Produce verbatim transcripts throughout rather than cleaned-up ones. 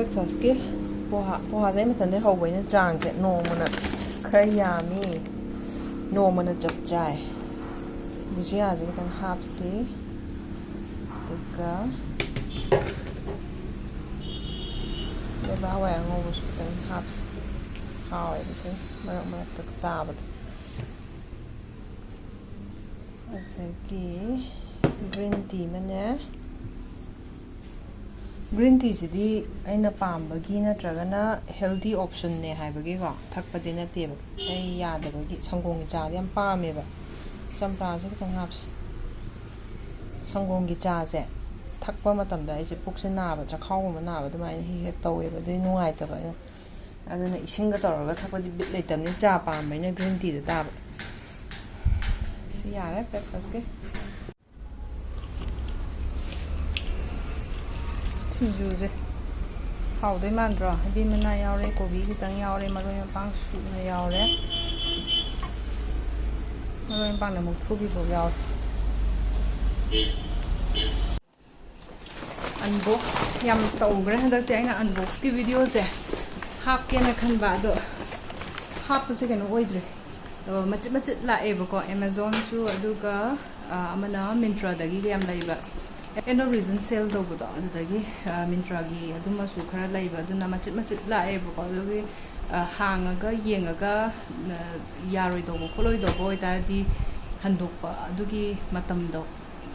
ꯕ꯭ꯔꯦꯛꯐꯥꯁꯀꯤ ꯄꯣꯍꯥ, ꯄꯣꯍꯥꯁꯦ ꯑꯩ ꯃꯊꯟꯗ ꯍꯧꯕꯅꯤꯅ ꯆꯥꯡꯁꯦ ꯅꯣꯡꯃꯅ ꯈꯔ ꯌꯥꯝꯃꯤ, ꯅꯣꯡꯃꯅ ꯆꯞ ꯆꯥꯏ꯫ ꯕꯨꯖꯤꯌꯥꯁꯦ ꯈꯤꯇꯪ ꯍꯥꯞꯁꯤ, ꯑꯗꯨꯒ ꯂꯩꯕꯥꯛ ꯍꯋꯥꯏ ꯑꯉꯧꯕꯁꯨ ꯈꯤꯇꯪ ꯍꯥꯞꯁꯤ꯫ ꯍꯥꯎꯋꯦꯕ ꯁꯤ ꯃꯔꯛ ꯃꯔꯛꯇ ꯆꯥꯕꯗ꯫ ꯑꯗꯒꯤ ꯒ꯭ꯔꯤꯟ ꯇꯤ ꯑꯃꯅꯦ꯫ ꯒ꯭ꯔꯤꯟ ꯇꯤꯁꯤꯗꯤ ꯑꯩꯅ ꯄꯥꯝꯕꯒꯤ ꯅꯠꯇ꯭ꯔꯒꯅ ꯍꯦꯜꯗꯤ ꯑꯣꯞꯁꯟꯅꯦ ꯍꯥꯏꯕꯒꯤꯀꯣ ꯊꯛꯄꯗꯤ ꯅꯠꯇꯦꯕ꯫ ꯑꯩ ꯌꯥꯗꯕꯒꯤ, ꯁꯪꯒꯣꯝꯒꯤ ꯆꯥꯗꯤ ꯌꯥꯝ ꯄꯥꯝꯃꯦꯕ꯫ ꯆꯝꯄ꯭ꯔꯥꯁꯦ ꯈꯤꯇꯪ ꯍꯥꯞꯁꯤ꯫ ꯁꯪꯒꯣꯝꯒꯤ ꯆꯥꯁꯦ ꯊꯛꯄ ꯃꯇꯝꯗ ꯑꯩꯁꯦ ꯄꯨꯛꯁꯦ ꯅꯥꯕ, ꯆꯈꯥꯎꯒꯨꯝꯕ ꯅꯥꯕ ꯑꯗꯨꯃꯥꯏꯅ ꯍꯦꯛ ꯍꯦꯛ ꯇꯧꯋꯦꯕ꯫ ꯑꯗꯨꯗꯤ ꯅꯨꯡꯉꯥꯏꯇꯕ ꯑꯩꯅ꯫ ꯑꯗꯨꯅ ꯏꯁꯤꯡꯒ ꯇꯧꯔꯒ ꯊꯛꯄꯗꯤ ꯕꯤꯠ ꯂꯩꯇꯕꯅꯤ꯫ ꯆꯥ ꯄꯥꯝꯕꯅꯤꯅ ꯒ꯭ꯔꯤꯟ ꯇꯤꯗ ꯇꯥꯕ꯫ ꯁꯤ ꯌꯥꯔꯦ ꯕ꯭ꯔꯦꯛꯐꯥꯁꯀꯤ꯫ ꯁꯤꯡꯖꯨꯁꯦ ꯍꯥꯎꯗꯣꯏ ꯃꯥꯟꯗ꯭ꯔꯣ? ꯍꯩꯕꯤ ꯃꯅꯥ ꯌꯥꯎꯔꯦ, ꯀꯣꯕꯤ ꯈꯤꯇꯪ ꯌꯥꯎꯔꯦ, ꯃꯔꯣꯏ ꯃꯄꯥꯡ ꯁꯨꯅ ꯌꯥꯎꯔꯦ, ꯃꯔꯣꯏ ꯃꯄꯥꯡꯅ ꯃꯨꯛꯊ꯭ꯔꯨꯕꯤꯐꯥꯎ ꯌꯥꯎꯔꯦ꯫ ꯑꯟꯕꯣꯛꯁ ꯌꯥꯝ ꯇꯧꯈ꯭ꯔꯦ ꯍꯟꯗꯛꯇꯤ꯫ ꯑꯩꯅ ꯑꯟꯕꯣꯛꯁꯀꯤ ꯚꯤꯗꯤꯑꯣꯁꯦ ꯍꯥꯞꯀꯦꯅ ꯈꯟꯕ, ꯑꯗꯣ ꯍꯥꯞꯄꯁꯦ ꯀꯩꯅꯣ ꯑꯣꯏꯗ꯭ꯔꯦ꯫ ꯑ, ꯃꯆꯤꯠ ꯃꯆꯤꯠ ꯂꯥꯛꯑꯦꯕꯀꯣ, ꯑꯦꯃꯥꯖꯣꯟꯁꯨ, ꯑꯗꯨꯒ, ꯑ, ꯑꯃꯅ ꯃꯤꯟꯇ꯭ꯔꯥꯗꯒꯤ ꯌꯥꯝ ꯂꯩꯕ, end of reason sale ꯇꯧꯕꯗꯣ, ꯑꯗꯨꯗꯒꯤ, ꯑ, ꯃꯤꯟꯇ꯭ꯔꯥꯒꯤ ꯑꯗꯨꯃꯁꯨ ꯈꯔ ꯂꯩꯕ, ꯑꯗꯨꯅ ꯃꯆꯤꯠ ꯃꯆꯤꯠ ꯂꯥꯛꯑꯦꯕꯀꯣ꯫ ꯑꯗꯨꯒꯤ, ꯑ, ꯍꯥꯡꯉꯒ ꯌꯦꯡꯉꯒ, ꯑ, ꯌꯥꯔꯣꯏꯗꯧꯕ ꯈꯣꯠꯂꯣꯏꯗꯧꯕ ꯑꯣꯏꯇꯥꯔꯗꯤ ꯍꯟꯗꯣꯛꯄ, ꯑꯗꯨꯒꯤ ꯃꯇꯝꯗꯣ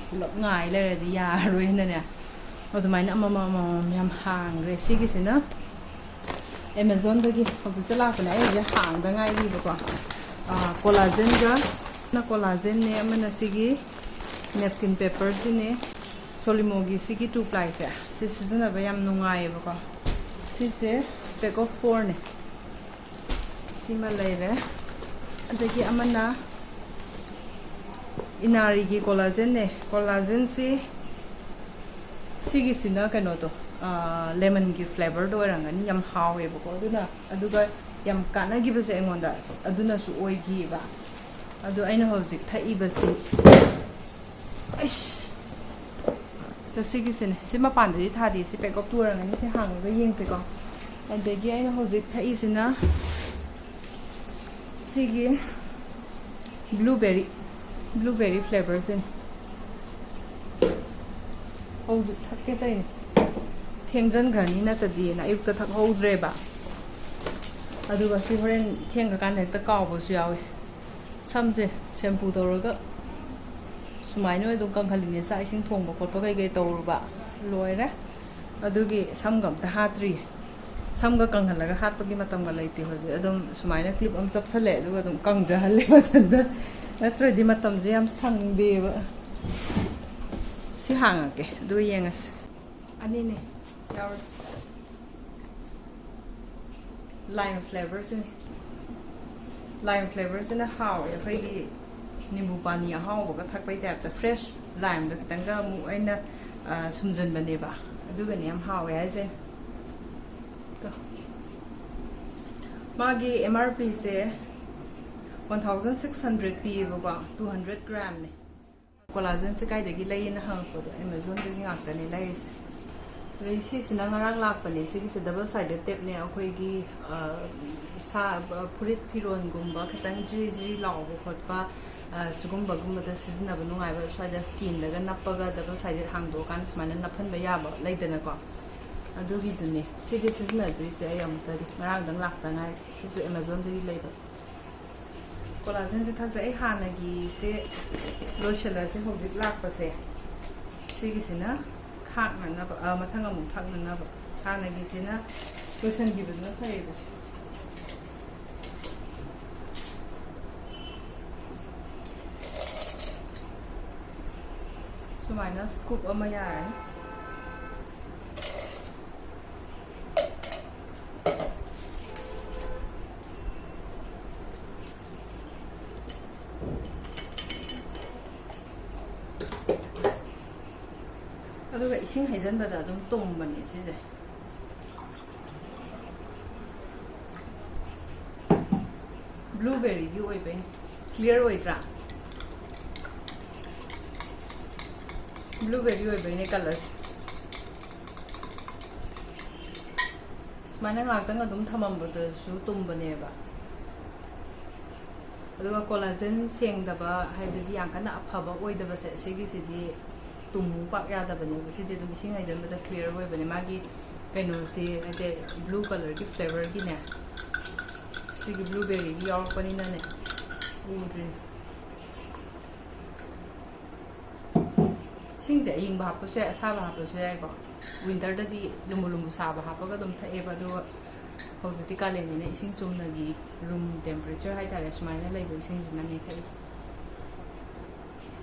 ꯄꯨꯂꯞ ꯉꯥꯏ ꯂꯩꯔꯗꯤ ꯌꯥꯔꯔꯣꯏꯅꯅꯦ, ꯑꯗꯨꯃꯥꯏꯅ ꯑꯃꯃꯝ ꯑꯃꯃꯝ ꯌꯥꯝ ꯍꯥꯡꯈ꯭ꯔꯦ꯫ ꯁꯤꯒꯤꯁꯤꯅ ꯑꯦꯃꯥꯖꯣꯟꯗꯒꯤ ꯍꯧꯖꯤꯛꯇ ꯂꯥꯛꯄꯅꯦ, ꯑꯩ ꯍꯧꯖꯤꯛ ꯍꯥꯡꯗ ꯉꯥꯏꯔꯤꯕꯀꯣ꯫ ꯑꯥ, ꯀꯣꯂꯥꯖꯦꯟꯒ, ꯑꯃꯅ ꯀꯣꯂꯥꯖꯦꯟꯅꯦ, ꯑꯃꯅ ꯁꯤꯒꯤ ꯅꯦꯞꯀꯤꯟ ꯄꯦꯄꯔꯁꯤꯅꯦ꯫ ꯁꯣꯂꯤꯃꯣꯒꯤ ꯁꯤꯒꯤ ꯇꯨ ꯄ꯭ꯂꯥꯏꯁꯦ, ꯁꯤ ꯁꯤꯖꯤꯟꯅꯕ ꯌꯥꯝ ꯅꯨꯡꯉꯥꯏꯌꯦꯕꯀꯣ꯫ ꯁꯤꯁꯦ pack of fourꯅꯦ꯫ ꯁꯤꯃ ꯂꯩꯔꯦ꯫ ꯑꯗꯒꯤ ꯑꯃꯅ ꯏꯅꯥꯔꯤꯒꯤ ꯀꯣꯂꯥꯖꯦꯟꯅꯦ꯫ ꯀꯣꯂꯥꯖꯦꯟꯁꯤ ꯁꯤꯒꯤꯁꯤꯅ ꯀꯩꯅꯣꯗꯣ, ꯑꯥ, ꯂꯦꯃꯟꯒꯤ ꯐ꯭ꯂꯦꯕꯔꯗꯣ ꯑꯣꯏꯔꯝꯒꯅꯤ꯫ ꯌꯥꯝ ꯍꯥꯎꯋꯦꯕꯀꯣ꯫ ꯑꯗꯨꯅ, ꯑꯗꯨꯒ ꯌꯥꯝ ꯀꯥꯟꯅꯈꯤꯕꯁꯦ ꯑꯩꯉꯣꯟꯗ ꯑꯗꯨꯅꯁꯨ ꯑꯣꯏꯈꯤꯑꯕ꯫ ꯑꯗꯣ ꯑꯩꯅ ꯍꯧꯖꯤꯛ ꯊꯛꯏꯕꯁꯤ, ꯑꯩꯁ, ꯁꯤꯒꯤꯁꯤꯅꯦ, ꯁꯤ ꯃꯄꯥꯟꯗꯗꯤ ꯊꯥꯗꯦ, ꯁꯤ pack of two ꯑꯣꯏꯔꯝꯒꯅꯤ꯫ ꯁꯤ ꯍꯥꯡꯉꯒ ꯌꯦꯡꯁꯤꯀꯣ꯫ ꯑꯗꯒꯤ ꯑꯩꯅ ꯍꯧꯖꯤꯛ ꯊꯛꯏꯁꯤꯅ ꯁꯤꯒꯤ blueberry, blueberry flavourꯁꯤꯅꯤ꯫ ꯍꯧꯖꯤꯛ ꯊꯛꯀꯦ ꯇꯧꯔꯤꯅꯦ, ꯊꯦꯡꯖꯟꯈ꯭ꯔꯅꯤ ꯅꯠꯇꯗꯤꯅ ꯑꯌꯨꯛꯇ ꯊꯛꯍꯧꯗ꯭ꯔꯦꯕ꯫ ꯑꯗꯨꯒ ꯁꯤ ꯍꯣꯔꯦꯟ ꯊꯦꯡꯈ꯭ꯔꯀꯥꯟꯗ ꯍꯦꯛꯇ ꯀꯥꯎꯕꯁꯨ ꯌꯥꯎꯋꯤ꯫ ꯁꯝꯁꯦ shampoo ꯇꯧꯔꯒ ꯁꯨꯃꯥꯏꯅ ꯑꯗꯨꯝ ꯀꯪꯍꯜꯂꯤꯅꯦ, ꯆꯥꯛ ꯏꯁꯤꯡ ꯊꯣꯡꯕ ꯈꯣꯠꯄ ꯀꯩꯀꯩ ꯇꯧꯔꯨꯕ ꯂꯣꯏꯔꯦ꯫ ꯑꯗꯨꯒꯤ ꯁꯝꯒ ꯑꯝꯇ ꯍꯥꯠꯇ꯭ꯔꯤꯌꯦ꯫ ꯁꯝꯒ ꯀꯪꯍꯜꯂꯒ ꯍꯥꯠꯄꯒꯤ ꯃꯇꯝꯒ ꯂꯩꯇꯦ ꯍꯧꯖꯤꯛ꯫ ꯑꯗꯨꯝ ꯁꯨꯃꯥꯏꯅ clip ꯑꯃ ꯆꯞꯁꯜꯂꯦ, ꯑꯗꯨꯒ ꯑꯗꯨꯝ ꯀꯪꯖꯍꯜꯂꯦ ꯃꯊꯟꯇ꯫ ꯅꯠꯇ꯭ꯔꯗꯤ ꯃꯇꯝꯁꯦ ꯌꯥꯝ ꯁꯪꯗꯦꯕ꯫ ꯁꯤ ꯍꯥꯡꯉꯛꯀꯦ, ꯑꯗꯨꯒ ꯌꯦꯡꯉꯁꯤ꯫ ꯑꯅꯤꯅꯦ ꯌꯥꯎꯔꯤꯁꯦ꯫ Lime flavourꯁꯤꯅꯦ꯫ Lime flavourꯁꯤꯅ ꯍꯥꯎꯋꯦ, ꯑꯩꯈꯣꯏꯒꯤ ꯅꯤꯝꯕꯨ ꯄꯥꯅꯤ ꯑꯍꯥꯎꯕꯒ ꯊꯛꯄꯩ typeꯇ꯫ Fresh limeꯗꯣ ꯈꯤꯇꯪꯒ ꯑꯃꯨꯛ ꯑꯩꯅ, ꯑ, ꯁꯨꯝꯖꯟꯕꯅꯦꯕ, ꯑꯗꯨꯒꯅꯦ ꯌꯥꯝ ꯍꯥꯎꯋꯦ ꯍꯥꯏꯁꯦ꯫ ꯇꯣ꯫ ꯃꯥꯒꯤ M R Pꯁꯦ one thousand six hundred ꯄꯤꯌꯦꯕꯀꯣ, two hundred gramꯅꯦ꯫ Collagenꯁꯦ ꯀꯥꯏꯗꯒꯤ ꯂꯩꯌꯦꯅ ꯍꯪꯉꯛꯄꯗꯣ, Amazonꯗꯒꯤ ꯉꯥꯛꯇꯅꯦ ꯂꯩꯔꯤꯁꯦ꯫ ꯑꯗꯩ ꯁꯤꯁꯤꯅ ꯉꯔꯥꯡ ꯂꯥꯛꯄꯅꯦ, ꯁꯤꯒꯤꯁꯦ double sided tapeꯅꯦ꯫ ꯑꯩꯈꯣꯏꯒꯤ, ꯑ, ꯁꯥ-, ꯑ, ꯐꯨꯔꯤꯠ ꯐꯤꯔꯣꯟꯒꯨꯝꯕ ꯈꯤꯇꯪ ꯖꯤꯔꯤ ꯖꯤꯔꯤ ꯂꯥꯎꯕ ꯈꯣꯠꯄ, ꯑ, ꯁꯤꯒꯨꯝꯕꯒꯨꯝꯕꯗ ꯁꯤꯖꯤꯟꯅꯕ ꯅꯨꯡꯉꯥꯏꯕ, ꯁ꯭ꯋꯥꯏꯗ skinꯗꯒ ꯅꯞꯄꯒ double sided ꯍꯥꯡꯗꯣꯛꯑꯀꯥꯟꯗ ꯁꯨꯃꯥꯏꯅ ꯅꯞꯍꯟꯕ ꯌꯥꯕ ꯂꯩꯗꯅꯀꯣ, ꯑꯗꯨꯒꯤꯗꯨꯅꯦ꯫ ꯁꯤꯗꯤ ꯁꯤꯖꯤꯟꯅꯗ꯭ꯔꯤꯁꯦ ꯑꯩ ꯑꯃꯨꯛꯇꯗꯤ, ꯉꯔꯥꯡꯗꯪ ꯂꯥꯛꯇ ꯉꯥꯏꯔꯤ꯫ ꯁꯤꯁꯨ Amazonꯗꯒꯤ ꯂꯩꯕ꯫ Collagenꯁꯦ ꯊꯛꯁꯦ꯫ ꯑꯩ ꯍꯥꯟꯅꯒꯤꯁꯦ ꯂꯣꯏꯁꯤꯜꯂꯁꯦ, ꯍꯧꯖꯤꯛ ꯂꯥꯛꯄꯁꯦ ꯁꯤꯒꯤꯁꯤꯅ ꯈꯥꯛꯅꯅꯕ, ꯑ, ꯃꯊꯪ ꯑꯃꯨꯛ ꯊꯛꯅꯅꯕ꯫ ꯍꯥꯟꯅꯒꯤꯁꯤꯅ ꯂꯣꯏꯁꯤꯟꯈꯤꯕꯗꯨꯅ ꯐꯩꯌꯦꯕ ꯁꯤ꯫ ꯁꯨꯃꯥꯏꯅ scoop ꯑꯃ ꯌꯥꯔꯅꯤ꯫ ꯑꯗꯨꯒ ꯏꯁꯤꯡ ꯍꯩꯖꯤꯟꯕꯗ ꯑꯗꯨꯝ ꯇꯨꯝꯕꯅꯦ ꯁꯤꯁꯦ꯫ Blueberryꯒꯤ ꯑꯣꯏꯕꯩꯅꯦ꯫ Clear ꯑꯣꯏꯗ꯭ꯔꯥ? Blueberry ꯑꯣꯏꯕꯩꯅꯦ ꯀꯂꯔꯁꯦ꯫ ꯁꯨꯃꯥꯏꯅ ꯉꯥꯛꯇꯪ ꯑꯗꯨꯝ ꯊꯝꯃꯝꯕꯗꯁꯨ ꯇꯨꯝꯕꯅꯦꯕ꯫ ꯑꯗꯨꯒ ꯀꯣꯂꯥꯖꯦꯟ ꯁꯦꯡꯗꯕ, ꯍꯥꯏꯕꯗꯤ ꯌꯥꯝ ꯀꯟꯅ ꯑꯐꯕ ꯑꯣꯏꯗꯕꯁꯦ, ꯁꯤꯒꯤꯁꯤꯗꯤ ꯇꯨꯝꯃꯨ ꯄꯥꯛ ꯌꯥꯗꯕꯅꯦꯕ꯫ ꯁꯤꯗꯤ ꯑꯗꯨꯝ ꯏꯁꯤꯡ ꯍꯩꯖꯤꯟꯕꯗ ꯀ꯭ꯂꯤꯌꯥꯔ ꯑꯣꯏꯕꯅꯦ꯫ ꯃꯥꯒꯤ ꯀꯩꯅꯣꯁꯤ, ꯍꯥꯏꯗꯤ ꯕ꯭ꯂꯨ ꯀꯂꯔꯒꯤ ꯐ꯭ꯂꯦꯕꯔꯒꯤꯅꯦ, ꯁꯤꯒꯤ ꯕ꯭ꯂꯨꯕꯦꯔꯤꯒꯤ ꯌꯥꯎꯔꯛꯄꯅꯤꯅꯅꯦ, ꯎꯗ꯭ꯔꯤꯅꯦ꯫ ꯏꯁꯤꯡꯁꯦ ꯑꯌꯤꯡꯕ ꯍꯥꯞꯄꯁꯨ ꯌꯥꯏ, ꯑꯁꯥꯕ ꯍꯥꯞꯄꯁꯨ ꯌꯥꯏꯀꯣ꯫ ꯋꯤꯟꯇꯔꯗꯗꯤ ꯂꯨꯝꯕꯨ ꯂꯨꯝꯕꯨ ꯁꯥꯕ ꯍꯥꯞꯄꯒ ꯑꯗꯨꯝ ꯊꯛꯑꯦꯕ, ꯑꯗꯨꯒ ꯍꯧꯖꯤꯛꯇꯤ ꯀꯥꯂꯦꯟꯅꯤꯅ ꯏꯁꯤꯡ ꯆꯨꯝꯅꯒꯤ ꯔꯨꯝ ꯇꯦꯝꯄꯔꯦꯆꯔ ꯍꯥꯏꯇꯥꯔꯦ, ꯁꯨꯃꯥꯏꯅ ꯂꯩꯕ ꯏꯁꯤꯡꯁꯤꯅꯅꯦ ꯊꯛꯏꯁꯦ꯫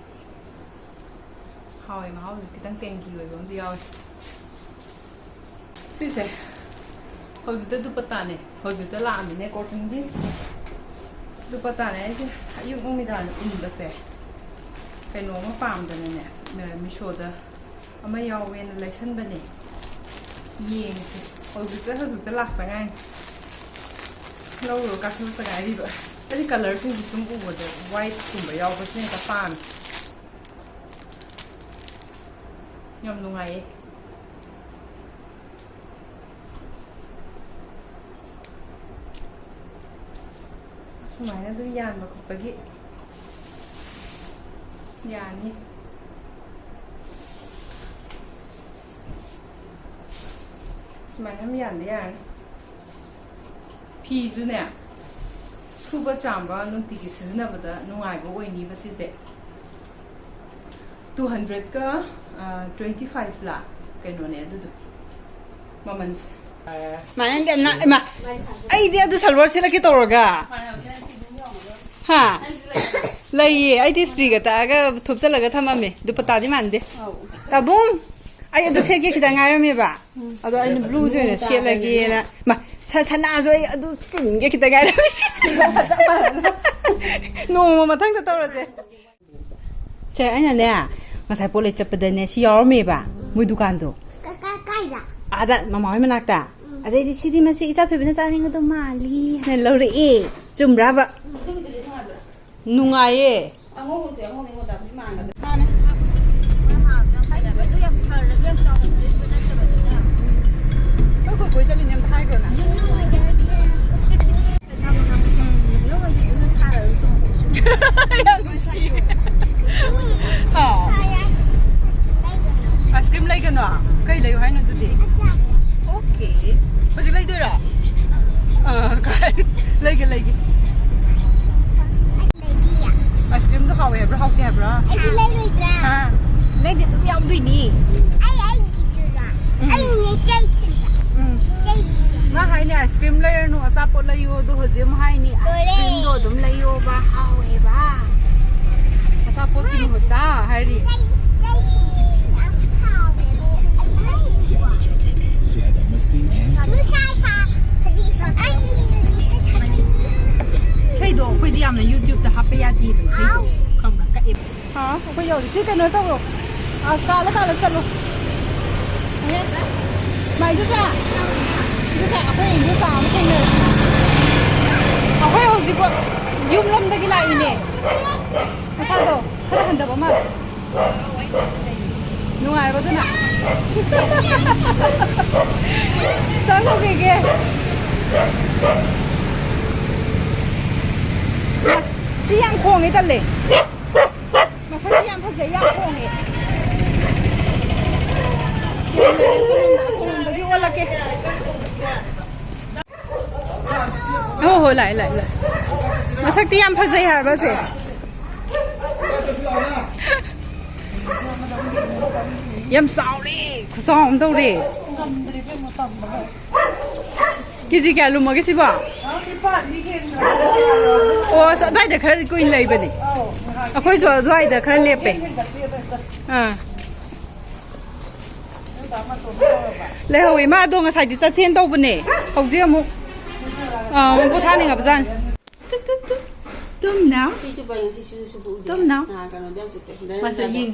ꯍꯥꯎꯋꯦ, ꯃꯍꯥꯎꯁꯨ ꯈꯤꯇꯪ ꯇꯦꯡꯀꯤ ꯑꯣꯏꯕ ꯑꯃꯗꯤ ꯌꯥꯎꯋꯦ꯫ ꯁꯤꯁꯦ ꯍꯧꯖꯤꯛꯇ ꯗꯨꯄꯠꯇꯥꯅꯦ, ꯍꯧꯖꯤꯛꯇ ꯂꯥꯛꯑꯝꯃꯤꯅꯦ ꯀꯣꯇꯟꯒꯤ ꯗꯨꯄꯠꯇꯥꯅꯦ꯫ ꯑꯩꯁꯦ ꯑꯌꯨꯛ ꯅꯨꯃꯤꯗꯥꯡ ꯏꯟꯕꯁꯦ ꯀꯩꯅꯣ ꯑꯃ ꯄꯥꯝꯗꯅꯅꯦ, ꯃꯤꯁꯣꯗ ꯑꯃ ꯌꯥꯎꯋꯦꯅ ꯂꯩꯁꯟꯕꯅꯦ꯫ ꯌꯦꯡꯁꯦ, ꯍꯧꯖꯤꯛꯇ ꯍꯧꯖꯤꯛꯇ ꯂꯥꯛꯇ ꯉꯥꯏꯔꯤ꯫ ꯂꯧꯔꯨꯔ ꯀꯥꯁꯤꯜꯂꯛꯇ ꯉꯥꯏꯔꯤꯕ꯫ ꯑꯩꯗꯤ ꯀꯂꯔꯁꯤꯡꯁꯦ ꯁꯨꯝ ꯎꯕꯗ ꯋꯥꯏꯠꯀꯨꯝꯕ ꯌꯥꯎꯕꯁꯤꯅ ꯍꯦꯛꯇ ꯄꯥꯝꯃꯤ꯫ ꯌꯥꯝ ꯅꯨꯡꯉꯥꯏꯌꯦ꯫ ꯁꯨꯃꯥꯏꯅ ꯑꯗꯨꯝ ꯌꯥꯟꯕ ꯈꯣꯠꯄꯒꯤ ꯌꯥꯅꯤ꯫ ꯁꯨꯃꯥꯏꯅ ꯑꯗꯨꯝ ꯌꯥꯟꯕ ꯌꯥꯔꯅꯤ꯫ ꯐꯤꯁꯨꯅꯦ, ꯁꯨꯕ ꯆꯥꯝꯕ ꯅꯨꯡꯇꯤꯒꯤ ꯁꯤꯖꯤꯟꯅꯕꯗ ꯅꯨꯡꯉꯥꯏꯕ ꯑꯣꯏꯅꯤꯕ ꯁꯤꯁꯦ꯫ ꯇꯨ ꯍꯟꯗ꯭ꯔꯦꯠꯀ ꯇ꯭ꯋꯦꯟꯇꯤ ꯐꯥꯏꯚ ꯂꯥ ꯀꯩꯅꯣꯅꯦ ꯑꯗꯨꯗꯣ, ꯃꯃꯜꯁꯦ꯫ ꯃꯥꯟꯅꯗꯦ, ꯌꯥꯝ ꯅꯥ-, ꯏꯃꯥ, ꯑꯩꯗꯤ ꯑꯗꯨ ꯁꯜꯋꯥꯔ ꯁꯦꯠꯂꯛꯀꯦ ꯇꯧꯔꯒ꯫ ꯍꯥ? ꯂꯩꯌꯦ, ꯑꯩꯗꯤ ꯏꯁꯇ꯭ꯔꯤꯒ ꯇꯛꯑꯒ ꯊꯨꯞꯆꯜꯂꯒ ꯊꯝꯃꯝꯃꯦ, ꯗꯨꯄꯠꯇꯥꯗꯤ ꯃꯥꯟꯗꯦ꯫ ꯇꯥꯕꯨꯡ, ꯑꯩ ꯑꯗꯨ ꯁꯦꯠꯀꯦ ꯈꯤꯇꯪ ꯉꯥꯏꯔꯝꯃꯦꯕ, ꯑꯗꯣ ꯑꯩꯅ ꯕ꯭ꯂꯨꯁꯦ ꯑꯣꯏꯅ ꯁꯦꯠꯂꯒꯦꯅ꯫ ꯃꯥ, ꯁ-, ꯁꯅꯥꯁꯨ ꯑꯩ ꯑꯗꯨ ꯆꯤꯟꯒꯦ ꯈꯤꯇꯪ ꯉꯥꯏꯔꯝꯃꯦ꯫ ꯅꯣꯡꯃ ꯃꯊꯪꯗ ꯇꯧꯔꯁꯦ꯫ ꯁꯦ, ꯑꯩꯅꯅꯦ, ꯉꯁꯥꯏ ꯄꯣꯠ ꯂꯩ ꯆꯠꯄꯗꯅꯦ, ꯁꯤ ꯌꯥꯎꯔꯝꯃꯦꯕ, ꯃꯣꯏ ꯗꯨꯀꯥꯟꯗꯣ꯫ ꯀ-, ꯀ-, ꯀꯥꯏꯗ? ꯑꯥꯗ, ꯃꯃꯥ ꯍꯣꯏ ꯃꯅꯥꯛꯇ꯫ ꯎꯝ꯫ ꯑꯗꯩꯗꯤ, "ꯁꯤꯗꯤ ꯃꯁꯤ ꯏꯆꯥ ꯊꯣꯏꯕꯤꯅ ꯆꯥꯅꯤꯡꯒꯗꯧ ꯃꯥꯜꯂꯤ" ꯍꯥꯏꯅ ꯂꯧꯔꯛꯑꯦ꯫ ꯆꯨꯝꯕ꯭ꯔꯥꯕ? ꯎꯝ, ꯑꯗꯨꯝꯗꯤ ꯅꯨꯡꯉꯥꯏꯕ꯭ꯔꯥ? ꯅꯨꯡꯉꯥꯏꯌꯦ꯫ ꯑꯉꯧꯕꯁꯦ ꯑꯉꯧꯕꯅꯦ, ꯃꯣꯖꯥꯕꯨꯗꯤ ꯃꯥꯟꯅꯗꯦ꯫ ꯃꯥꯅꯦ꯫ ꯃꯣꯏ ꯍꯥꯟꯅ ꯑꯩꯈꯣꯏ ꯀꯣꯏ ꯀꯣꯏ ꯆꯠꯂꯤꯅꯦ ꯑꯝꯇ ꯍꯥꯏꯈ꯭ꯔꯣꯅ꯫ ꯌꯥꯝ ꯅꯨꯡꯁꯤꯌꯦ꯫ ꯍꯥꯎ꯫ ꯑꯥꯏꯁ ꯀ꯭ꯔꯤꯝ ꯂꯩꯒꯅꯣ? ꯀꯩ ꯂꯩꯌꯨ ꯍꯥꯏꯅꯣ ꯑꯗꯨꯗꯤ? ꯑꯣꯀꯦ꯫ ꯍꯧꯖꯤꯛ ꯂꯩꯗꯣꯏꯔꯣ? ꯑꯥ, ꯀꯥꯏ? ꯂꯩꯒꯦ, ꯂꯩꯒꯦ꯫ ꯑꯥꯏꯁ ꯀ꯭ꯔꯤꯝꯗꯣ ꯍꯥꯎꯋꯦ ꯍꯥꯏꯕ꯭ꯔꯥ, ꯍꯥꯎꯇꯦ ꯍꯥꯏꯕ꯭ꯔꯥ? ꯑꯩꯗꯤ ꯂꯩꯔꯣꯏꯗ꯭ꯔꯥ? ꯍꯥ? ꯅꯪꯗꯤ ꯑꯗꯨꯝ ꯌꯥꯎꯗꯣꯏꯅꯤ꯫ ꯑꯩ, ꯑꯩꯒꯤꯗꯨꯔꯥ? ꯎꯝ꯫ ꯑꯩꯅꯦ ꯆꯩꯗꯨꯔꯥ? ꯎꯝ꯫ ꯆꯩꯗꯨꯔꯥ? ꯃꯥ ꯍꯥꯏꯅꯦ, "ꯑꯥꯏꯁ ꯀ꯭ꯔꯤꯝ ꯂꯩꯔꯅꯨ, ꯑꯆꯥꯄꯣꯠ ꯂꯩꯌꯣ", ꯑꯗꯣ ꯍꯧꯖꯤꯛ ꯑꯃꯨꯛ ꯍꯥꯏꯅꯤ, "ꯑꯥꯏꯁ ꯂꯣꯏꯔꯦ꯫ ꯀ꯭ꯔꯤꯝꯗꯣ ꯑꯗꯨꯝ ꯂꯩꯌꯣꯕ, ꯍꯥꯎꯋꯦꯕ꯫ ꯑꯆꯥꯄꯣꯠꯀꯤ ꯃꯍꯨꯠꯇ" ꯍꯥꯏꯔꯤ꯫ ꯆꯩ, ꯆꯩ ꯌꯥꯝ ꯍꯥꯎꯋꯦ꯫ ꯑꯩ, ꯑꯩ ꯂꯩꯔꯣꯏꯗ꯭ꯔꯥ? ꯅꯨꯡꯁꯥ ꯁꯥ-, ꯍꯧꯖꯤꯛ ꯁꯥ-, ꯑꯩ ꯅꯨꯡꯁꯥ ꯁꯥ-, ꯏꯁꯩꯗꯣ ꯑꯩꯈꯣꯏꯗꯤ ꯌꯥꯝꯅ YouTube ꯇ ꯍꯥꯞꯄ ꯌꯥꯗꯦꯕ, ꯏꯁꯩꯗꯣ꯫ ꯈꯪꯕ꯭ꯔꯥ? ꯀꯛꯑꯦꯕ꯫ ꯍꯥ? ꯑꯩꯈꯣꯏ ꯌꯧꯔꯦ꯫ ꯁꯤ ꯀꯩꯅꯣ ꯇꯧꯔꯣ꯫ ꯑꯥ, ꯀꯥꯜꯂ ꯀꯥꯜꯂ ꯆꯠꯂꯣ꯫ ꯃꯥꯏꯗꯨꯁꯥ, ꯏꯗꯨꯁꯥ, ꯑꯩꯈꯣꯏ ꯏꯗꯨꯁꯥ ꯑꯃ ꯊꯦꯡꯅꯔꯦ꯫ ꯑꯩꯈꯣꯏ ꯍꯧꯖꯤꯛ ꯌꯨꯝ ꯂꯣꯝꯗꯒꯤ ꯂꯥꯛꯏꯅꯦ꯫ ꯃꯁꯥꯗꯣ ꯈꯔ ꯍꯟꯊꯕ ꯃꯥꯜꯂꯦ꯫ ꯅꯨꯡꯉꯥꯏꯔꯕ ꯑꯗꯨꯅ? ꯆꯪꯉꯨꯈꯤꯒꯦ꯫ ꯁꯤ ꯌꯥꯝ ꯈꯣꯡꯉꯦ, ꯇꯜꯂꯦ꯫ ꯃꯁꯛꯇꯤ ꯌꯥꯝ ꯐꯖꯩ, ꯌꯥꯝ ꯈꯣꯡꯉꯦ꯫ ꯌꯥꯝ ꯂꯩꯔꯦ, ꯁꯣꯝꯂꯣꯝꯗ, ꯑꯁꯣꯝꯂꯣꯝꯗꯒꯤ ꯑꯣꯜꯂꯛꯀꯦ꯫ ꯑꯣ ꯍꯣ, ꯂꯥꯛꯑꯦ, ꯂꯥꯛꯑꯦ, ꯂꯥꯛꯑꯦ꯫ ꯃꯁꯛꯇꯤ ꯌꯥꯝ ꯐꯖꯩ ꯍꯥꯏꯕ ꯁꯦ꯫ ꯌꯥꯝ ꯆꯥꯎꯔꯦ, ꯈꯨꯆꯥꯎ ꯑꯃ ꯇꯧꯔꯦ꯫ ꯀꯦꯖꯤ ꯀꯌꯥ ꯂꯨꯝꯃꯒꯦ ꯁꯤꯕꯣ? ꯑꯣ, ꯑꯁ, ꯑꯗ꯭ꯋꯥꯏꯗ ꯈꯔ ꯀꯨꯏꯅ ꯂꯩꯕꯅꯦ꯫ ꯑꯩꯈꯣꯏꯁꯨ ꯑꯗ꯭ꯋꯥꯏꯗ ꯈꯔ ꯂꯦꯞꯄꯦ꯫ ꯑꯥ꯫ ꯂꯩꯍꯧꯋꯦ꯫ ꯃꯥꯗꯣ ꯉꯁꯥꯏꯗꯤ ꯆꯠꯁꯦꯅ ꯇꯧꯕꯅꯦ꯫ ꯍꯧꯖꯤꯛ ꯑꯃꯨꯛ, ꯑꯥ, ꯑꯃꯨꯛ ꯄꯣꯊꯥꯅꯤꯡꯉꯕꯖꯥꯠꯅꯤ꯫ ꯇꯨꯝ ꯇꯨꯝ ꯇꯨꯝ꯫ ꯇꯨꯝ now꯫ ꯁꯤꯁꯨ ꯄꯥꯏꯌꯨ, ꯁꯤꯁꯨ ꯁꯨꯕ ꯎꯗꯦ꯫ ꯇꯨꯝ now꯫ ꯅꯍꯥꯟ ꯀꯩꯅꯣꯗ ꯌꯥꯝ ꯆꯠꯇꯦ꯫ ꯃꯥꯁꯦ ꯌꯦꯡ꯫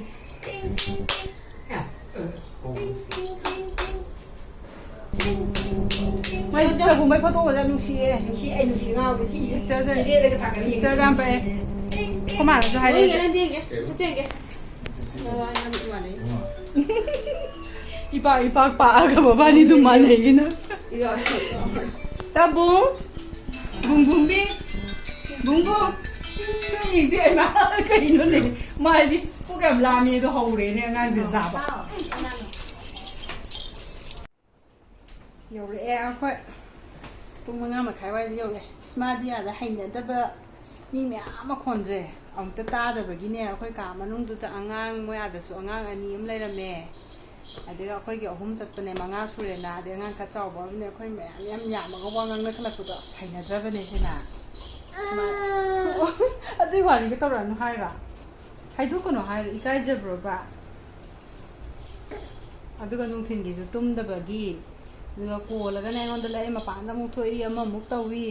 ꯃꯥꯏ ꯆꯒꯨꯝꯕꯩ ꯐꯣꯇꯣꯒꯁꯦ ꯌꯥꯝ ꯅꯨꯡꯁꯤꯌꯦ꯫ ꯅꯨꯡꯁꯤ, ꯑꯩ ꯅꯨꯡꯁꯤ ꯉꯥꯎꯔꯦ꯫ ꯁꯤ ꯄꯤꯛꯆꯔꯗ, ꯁꯤꯗꯦꯗꯒ ꯊꯥꯒꯠꯂꯤ꯫ ꯄꯤꯛꯆꯔꯗ ꯌꯥꯝ ꯄꯛꯑꯦ꯫ ꯑꯩꯈꯣꯏ ꯃꯥꯅꯁꯨ ꯍꯥꯏꯔꯛꯑꯦ꯫ ꯌꯦꯡꯉꯦ, ꯌꯦꯡꯉꯦ꯫ ꯁꯤ ꯌꯦꯡꯒꯦ꯫ ꯃꯃꯥ ꯌꯥꯝ ꯃꯥꯟꯅꯩ꯫ ꯏꯄꯥꯛ ꯏꯄꯥꯛ ꯄꯥꯛꯑꯒ ꯃꯕꯥꯅꯤꯗꯨ ꯃꯥꯟꯅꯩꯌꯦꯅ꯫ ꯇꯥꯕꯨꯡ, ꯕꯨꯡꯕꯨꯝꯕꯤ, ꯕꯨꯡꯕꯨꯡ, ꯁꯨꯝ ꯌꯦꯡꯗꯦ꯫ ꯏꯃꯥ, ꯀꯩꯅꯣꯅꯦ? ꯃꯥꯗꯤ ꯄꯨꯛ ꯌꯥꯝ ꯂꯥꯝꯃꯦꯗꯣ ꯍꯧꯔꯦꯅꯦ ꯑꯉꯥꯡꯁꯦ ꯆꯥꯕ꯫ ꯌꯧꯔꯛꯑꯦ ꯑꯩꯈꯣꯏ꯫ ꯄꯨꯡ ꯃꯉꯥ ꯃꯈꯥꯏ ꯋꯥꯏꯗ ꯌꯧꯔꯛꯑꯦ꯫ ꯑꯁ, ꯃꯥꯗꯤ ꯑꯥꯗ ꯍꯩꯅꯗꯕ ꯃꯤ ꯃꯌꯥꯝ ꯃꯈꯣꯟꯁꯦ ꯑꯃꯨꯛꯇ ꯇꯥꯗꯕꯒꯤꯅꯦ꯫ ꯑꯩꯈꯣꯏ ꯀꯥ ꯃꯅꯨꯡꯗꯨꯗ ꯑꯉꯥꯡ, ꯃꯣꯏ ꯑꯥꯗꯁꯨ ꯑꯉꯥꯡ ꯑꯅꯤ ꯑꯃ ꯂꯩꯔꯝꯃꯦ꯫ ꯑꯗꯨꯒ ꯑꯩꯈꯣꯏꯒꯤ ꯑꯍꯨꯝ ꯆꯠꯄꯅꯦ, ꯃꯉꯥ ꯁꯨꯔꯦꯅ꯫ ꯑꯗꯩ ꯑꯉꯥꯡ ꯈꯔ ꯆꯥꯎꯕ ꯑꯃꯅꯦ, ꯑꯩꯈꯣꯏ ꯃꯌꯥꯝ ꯌꯥꯝ ꯌꯥꯝꯃꯒ ꯋꯥ ꯉꯥꯡꯅꯈꯠꯂꯛꯄꯗꯣ ꯑꯁ ꯍꯩꯅꯗ꯭ꯔꯕꯅꯦ ꯁꯤꯅ꯫ ꯃꯥ-, ꯑꯗꯨꯏ ꯋꯥꯔꯤꯒ ꯇꯧꯔꯛꯑꯅꯨ ꯍꯥꯏꯔꯣ? ꯍꯥꯏꯗꯣꯛꯀꯅꯨ ꯍꯥꯏꯔꯣ? ꯏꯀꯥꯏꯖꯕ꯭ꯔꯣꯕ? ꯑꯗꯨꯒ ꯅꯨꯡꯊꯤꯟꯒꯤꯁꯨ ꯇꯨꯝꯗꯕꯒꯤ, ꯑꯗꯨꯒ ꯀꯣꯜꯂꯒꯅ ꯑꯩꯉꯣꯟꯗ ꯂꯩ, ꯃꯄꯥꯟꯗ ꯑꯃꯨꯛ ꯊꯣꯛꯏ, ꯑꯃꯃꯨꯛ ꯇꯧꯏ,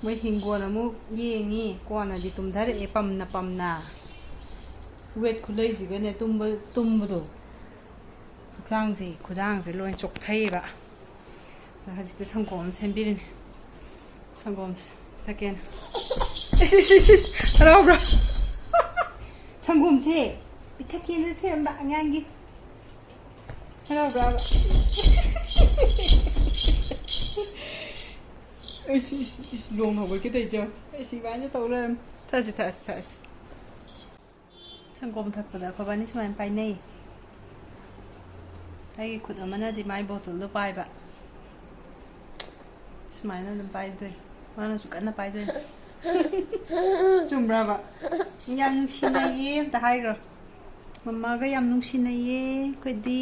ꯃꯣꯏ ꯍꯤꯡꯒꯣꯜ ꯑꯃꯨꯛ ꯌꯦꯡꯉꯤ, ꯀꯣꯟꯅꯗꯤ ꯇꯨꯝꯊꯔꯛꯑꯦ ꯄꯝꯅ ꯄꯝꯅ꯫ ꯋꯦꯠ ꯈꯨꯂꯩꯁꯤꯒꯅꯦ ꯇꯨꯝꯕ, ꯇꯨꯝꯕꯗꯣ ꯍꯛꯆꯥꯡꯁꯦ, ꯈꯨꯗꯥꯡꯁꯦ ꯂꯣꯏ ꯆꯣꯛꯊꯩꯌꯦꯕ꯫ ꯑꯗꯣ ꯍꯧꯖꯤꯛꯇꯤ ꯁꯪꯒꯣꯝ ꯑꯃ ꯁꯦꯝꯕꯤꯔꯤꯅꯦ, ꯁꯪꯒꯣꯝꯁꯦ ꯊꯛꯀꯦꯅ꯫ ꯏꯁ, ꯏꯁ, ꯏꯁ, ꯏꯁ, ꯍꯔꯥꯎꯕ꯭ꯔꯥ? ꯁꯪꯒꯣꯝꯁꯦ ꯄꯤꯊꯛꯀꯦꯅ ꯁꯦꯝꯕ ꯑꯉꯥꯡꯒꯤ꯫ ꯍꯔꯥꯎꯕ꯭ꯔꯥꯕ? ꯏꯁ, ꯏꯁ, ꯏꯁ, ꯂꯣꯡ ꯍꯧꯒꯠꯀꯦ ꯇꯧꯔꯤꯁꯦ꯫ ꯏꯁ, ꯏꯕꯥꯅꯤꯁꯦ ꯇꯧ ꯂꯩꯔꯝꯃꯦ꯫ ꯊꯛꯑꯁꯤ, ꯊꯛꯑꯁꯤ, ꯊꯛꯑꯁꯤ꯫ ꯁꯪꯒꯣꯝ ꯊꯛꯄꯗ ꯑꯩꯈꯣꯏꯕꯥꯅꯤ ꯁꯨꯃꯥꯏꯅ ꯄꯥꯏꯅꯩ꯫ ꯑꯩꯒꯤ ꯈꯨꯠ ꯑꯃꯅꯗꯤ ꯃꯥꯏ ꯕꯣꯇꯜꯗꯣ ꯄꯥꯏꯕ꯫ ꯁꯨꯃꯥꯏꯅ ꯑꯗꯨꯝ ꯄꯥꯏꯗꯣꯏ꯫ ꯃꯥꯅꯁꯨ ꯀꯟꯅ ꯄꯥꯏꯗꯣꯏ꯫ ꯆꯨꯝꯕ꯭ꯔꯥꯕ? ꯌꯥꯝ ꯅꯨꯡꯁꯤꯅꯩꯌꯦ ꯑꯝꯇ ꯍꯥꯏꯈ꯭ꯔꯣ꯫ ꯃꯃꯥꯒ ꯌꯥꯝ ꯅꯨꯡꯁꯤꯅꯩꯌꯦ ꯑꯩꯈꯣꯏꯗꯤ꯫